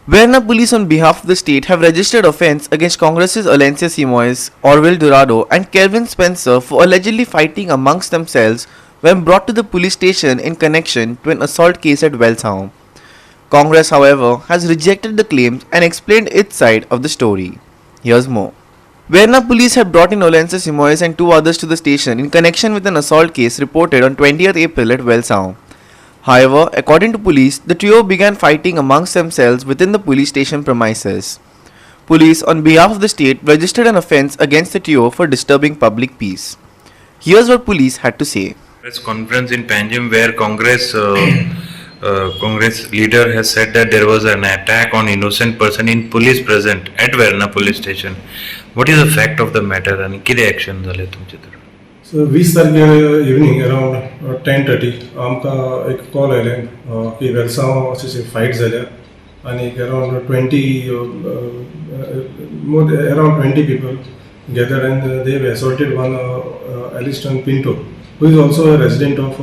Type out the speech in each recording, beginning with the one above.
Verna police on behalf of the state have registered offence against Congress's Olencio Simoes, Orville Dourado and Kelvin Spencer for allegedly fighting amongst themselves when brought to the police station in connection to an assault case at Velsao. Congress, however, has rejected the claims and explained its side of the story. Here's more. Verna police have brought in Olencio Simoes and two others to the station in connection with an assault case reported on 20th April at Velsao. However, according to police, the trio began fighting amongst themselves within the police station premises. Police, on behalf of the state, registered an offence against the trio for disturbing public peace. Here's what police had to say. Press conference in Panjim where Congress leader has said that there was an attack on innocent person in police present at Verna police station. What is the fact of the matter आणि कितें action जालें तुमचे तर? So वीस तारखेर evening around 10:30 आमकां एक call आयलें की वेलसांव अशी फायट जाल्या आनी around 20, more around 20 people gathered and they assaulted one Aliston Pinto, who is also a resident of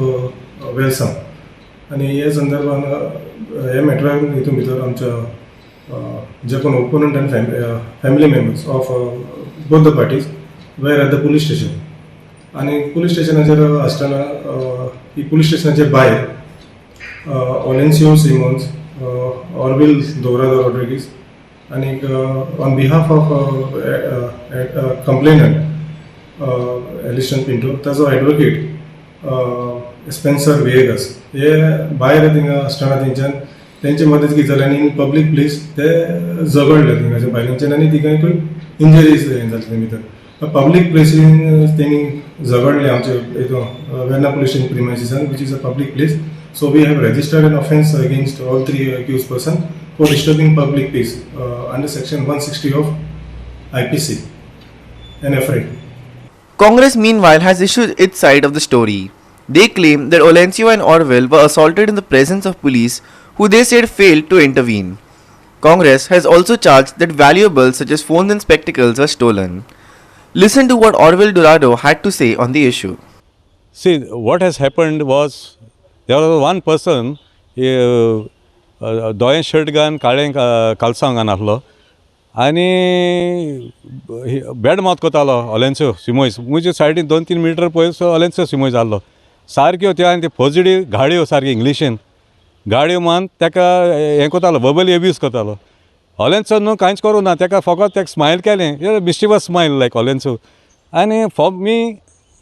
Velsao. आनी हे संदर्भान, हे मॅटरान हितून भितर आमच्या जे कोण ओपोनंट आनी family members of both the parties were at the police station. आनी पुलीस स्टेशनाचेर आसतना ही पुलीस स्टेशनाचे भायर ओलेन्सियो सिमोन्स, ऑर्विल दोरादो रॉड्रिगीस आनी on behalf of complainant Aliston Pinto, ताजो एडवोकेट स्पेन्सर विएगस हे भायर थिंगा आसतना तेंच्यान तेंचे मदींच कितें जालें आनी इन पब्लीक प्लेस ते झगडले थिंगाच्या बायलांच्यान आनी तिगांयकूय इंजरीज हें जालें ते भितर. पब्लीक प्लेसीन तेणी झगडले आमचे हितून वेर्ना पुलीस स्टेशन प्रिमायसिसान, which is a public place, so we have registered an offence against all three accused person for disturbing public peace under section 160 of IPC and affray. Congress, meanwhile, has issued its side of the story. They claim that Olencio and Orville were assaulted in the presence of police, who they said failed to intervene. Congress has also charged that valuables such as phones and spectacles were stolen. Listen to what Orville Dourado had to say on the issue. See, what has happened was there was one person धोयें shirt घालून, काळें कालसांव घालून आसलो आनी bad मावथ करतालो ओलेन्सो सिमोयस. म्हजे सायडीन 2-3 metre पयस ओलेन्सो सिमोयस आहलो. सारक्यो त्यो आनी त्यो फजडी गाळयो, सारक्यो इंग्लिशीन गाळयो मान ताका हें करतालो, वर्बली एब्यूज करतालो. ओलेन्सो न्हू कांयच करूं ना ताका, फकत ताका स्मायल केलें, मिस्चिवस स्मायल लायक ओलेन्सो. आनी फॉर मी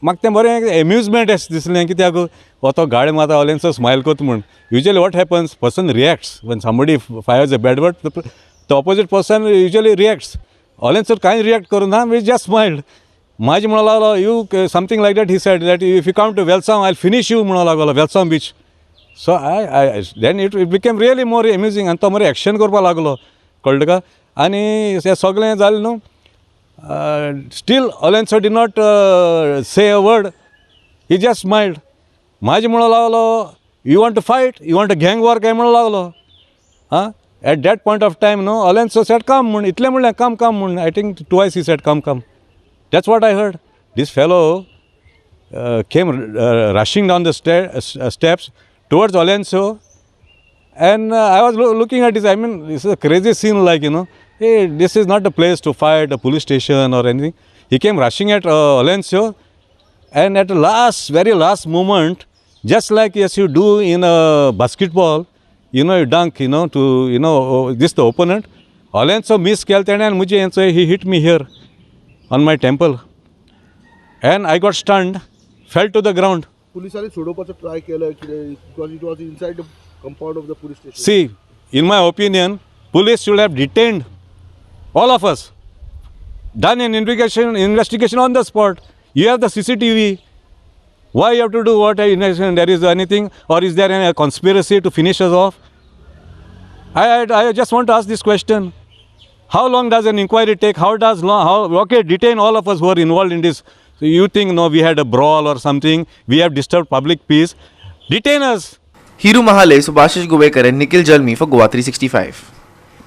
म्हाका तें बरें एम्युजमेंट अशें दिसलें, कित्याक हो तो गाळी मारता, ओलेन्सो स्मायल करता म्हूण. Usually what happens, person reacts when somebody fires a bad word, the opposite person usually reacts. ओलेन्सो कांय रिएक्ट करूं ना, we just smiled. मागीर म्हणूंक लागलो, you, something like that he said, that if you come to Velsao, I finish you म्हणूंक लागलो, वेलसांव beach. So I then it became really more amusing. आनी तो मरे एक्शन करपाक लागलो, कळ्ळें तुका? आनी हें सगळें जालें न्हू, still Olencio did not say a word, he just smiled. मागीर म्हणूंक लागलो, you want to fight, you want to gang war काय म्हणूंक लागलो. आं, at that point of time न्हू, ओलेन्सो सेड कम म्हूण, इतलें म्हणलें, कम कम म्हूण. I think twice he said, "Come, come." That's what I heard. This fellow came rushing down the steps towards Olencio, and I was looking at this. I mean, this is a crazy scene, like, hey, this is not the place to fight, a police station or anything. He came rushing at Olencio, and at the last, very last moment, just like as you do in a basketball, you dunk, to, this the opponent. Olencio miss केलें तेणें आनी म्हजे हेंचो he hit me here on my temple and I got stunned, fell to the ground. पुलिसांनी सोडोवपाचो try केलो कितें, because it was inside the compound of the police station? See, in my opinion, police should have detained all of us, done an investigation on the spot. You have the CCTV. Why you have to do what investigation? There is anything, or is there any conspiracy to finish us off? I just want to ask this question. How long does an inquiry take? How does long? How okay? Detain all of us who are involved in this. So you think, no, we had a brawl or something? We have disturbed public peace. Detain us. Hiru Mahale, Subhashish Guvekar and Nikhil Jalmi for Goa 365.